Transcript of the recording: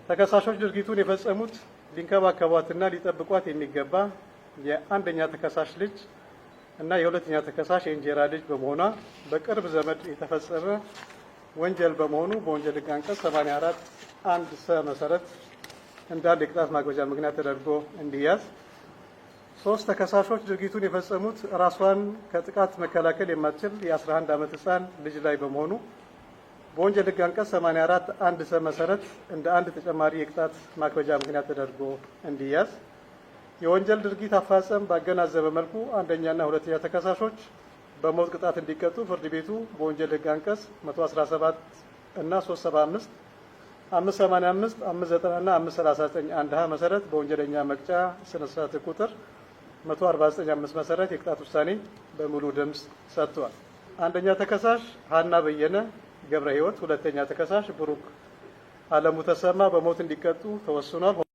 ተከሳሾች ድርጊቱን የፈጸሙት ሊንከባከቧትና ሊጠብቋት የሚገባ የአንደኛ ተከሳሽ ልጅ እና የሁለተኛ ተከሳሽ የእንጀራ ልጅ በመሆኗ በቅርብ ዘመድ የተፈጸመ ወንጀል በመሆኑ በወንጀል ሕግ አንቀጽ 84 1 ሰ መሰረት እንደ አንድ የቅጣት ማክበጃ ምክንያት ተደርጎ እንዲያዝ። ሶስት፣ ተከሳሾች ድርጊቱን የፈጸሙት ራሷን ከጥቃት መከላከል የማትችል የ11 ዓመት ሕፃን ልጅ ላይ በመሆኑ በወንጀል ሕግ አንቀጽ 84 1 ሰ መሰረት እንደ አንድ ተጨማሪ የቅጣት ማክበጃ ምክንያት ተደርጎ እንዲያዝ። የወንጀል ድርጊት አፈጻጸም ባገናዘበ መልኩ አንደኛና ሁለተኛ ተከሳሾች በሞት ቅጣት እንዲቀጡ ፍርድ ቤቱ በወንጀል ሕግ አንቀጽ 117 እና 375፣ 585፣ 590 እና 539 1 ሀ መሰረት በወንጀለኛ መቅጫ ስነ ስርዓት ቁጥር 149 5 መሰረት የቅጣት ውሳኔ በሙሉ ድምፅ ሰጥቷል። አንደኛ ተከሳሽ ሀና በየነ ገብረ ሕይወት፣ ሁለተኛ ተከሳሽ ብሩክ አለሙ ተሰማ በሞት እንዲቀጡ ተወስኗል።